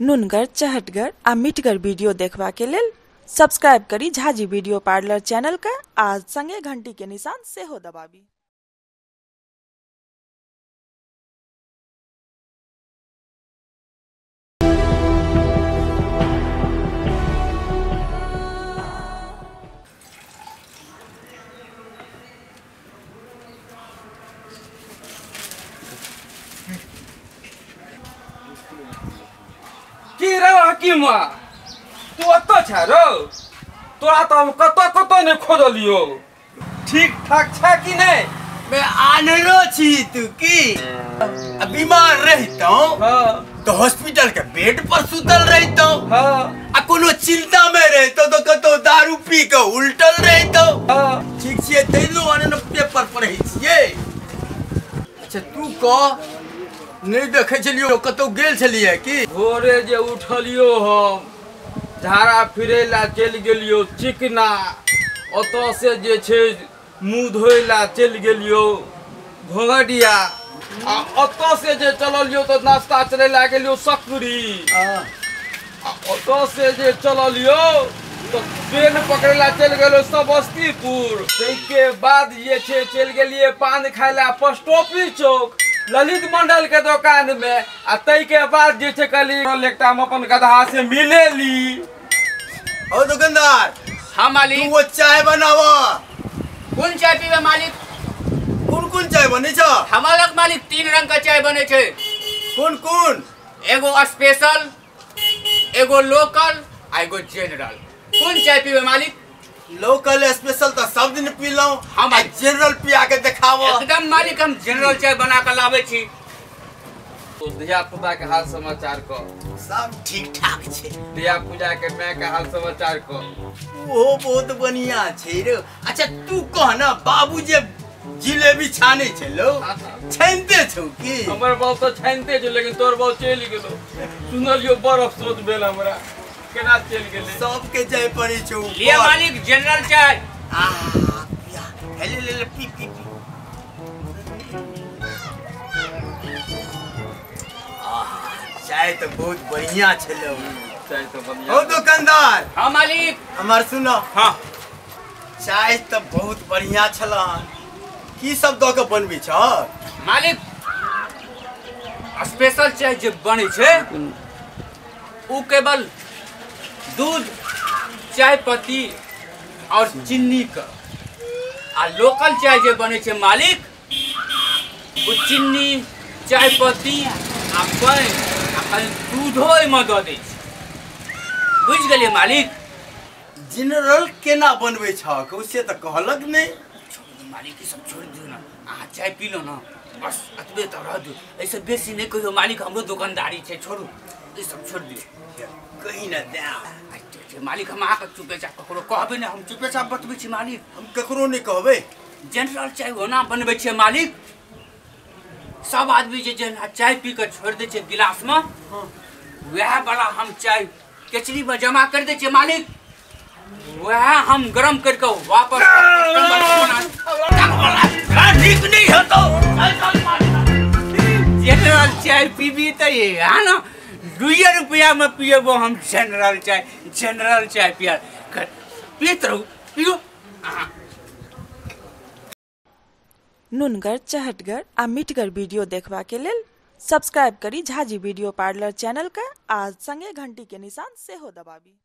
नुनगर, चहटगर आ मिठगर वीडियो देखबा के लेल सब्सक्राइब करी झाजी वीडियो पार्लर चैनल के आ संगे घंटी के निशान सेहो दबाबी। की रे हकीमा, तू अतऽ छ रौ? तोरा तऽ हम कतऽ कतऽ नहि खोजलियौ। ठीक ठाक छ कि नहि? मैं आनरो छी तू की? आ बीमार रहितौं तऽ हॉस्पिटल के बेड पर सुतल रहितौं। आ कोनो चिंता में रहितौं तऽ कतौ दारू पी के उल्टल रहितौं। ठीक छियै तैयो आनन पेपर पढ़ै छियै। अच्छा तू कह, नहीं देखे छलियो कतौ गेल छलियै की? भोरे जे उठलियो हम झाड़ा फिरे ला चलि गेलियो चिकना, ओतऽ से जे छै मुँह धोइ ला चलि गेलियो घोघडिया, आ ओतऽ से जे चललियो तऽ नाश्ता चले ला गेलियो सकरी, आ ओतऽ से जे चललियो तऽ ट्रेन पकड़े ला चलि गेलियो समस्तीपुर। ताहिके बाद जे छै चलि गेलियै पान खाय ला पोस्ट ऑफिस चौक ललित मंडल के दुकान में, आ ताहिके बाद जे छै कहली एकटा हम अपन गदहा से मिलेली। ओ दुकानदार। हाँ मालिक। तू वो चाय बनावा। कौन चाय पीबे मालिक? कौन कौन चाय बने छ? हमारा मालिक 3 रंग का चाय बने छे। कौन कौन? एगो स्पेशल, एगो लोकल आ एगो जनरल। कौन चाय पीबे मालिक? लोकल स्पेशल तो सब दिन पी लूं, हम जनरल पिया के देखावो। एकदम मालिक, हम जनरल चाय बना के लावे छी। तो धिया पुता के हाल समाचार को? सब ठीक ठाक छे। धिया पूजा के my के हाल समाचार को? वो बहुत बढ़िया छे रे। अच्छा तू कह ना, बाबू जे जिलेबी छाने छे लो, छानते छौ की? हमर बाबू तो छानते छे, लेकिन तोर बाबू चलि गेलो। सुनलियो बड़ अफसोस भेल हमरा, केना चलि गेलै। सबके जाय पड़ै छौ। लिया मालिक जनरल चाय। आ पिया, ले ले ले, पी पी पी। चाय तो बहुत बढ़िया छलो। चाय तो बढ़िया। ओ दुकानदार। हाँ मालिक। हमार सुनो। हाँ। चाय तो बहुत बढ़िया छल। की सब दऽ के बनबै छ? मालिक स्पेशल चाय जे बनै छै उ केवल दूध, चाय पत्ती और चीनी का। आ लोकल चाय जे बने छे मालिक उ चीनी, चाय पत्ती आ पानि आ कनि दूधो एहिमे दऽ दै छै। बुझि गेलियै मालिक? जनरल केना बनबै छह से तऽ कहलक नहि। मालिक ई सब छोड़ि दियौ ने, अहाँ चाय पी लो ना, बस एतबे तऽ रह दियौ, एहिसँ बेसी नहि कहियौ मालिक, हमरो दोकानदारी छै, छोड़ू ई सब छोड़ि दियौ। कही ना दे मालिक, हम अहाँके चुपेचाप ककरो कहबै नहि, हम चुपेचाप बतबै छी मालिक। हम ककरो नहि कहबै। जनरल चाय ओना बनबै छियै मालिक, सब आदमी जे जेना चाय पी कऽ छोड़ि दै छै गिलासमे, वएह वाला हम चाय केचरीमे जमा करि दै छियै मालिक, वएह हम गरम करि कऽ वापस। ठीक नहि हेतौ। जनरल चाय पीबी तऽ है ना, 2 रुपया में पियबो हम जनरल चाय। जनरल चाय पिया पीत रहू, पियो। नुनगर, चहटगर आ मिठगर वीडियो देखबा के लेल सब्सक्राइब करी झाजी वीडियो पार्लर चैनल के आ संगे घंटी के निशान सेहो दबाबी।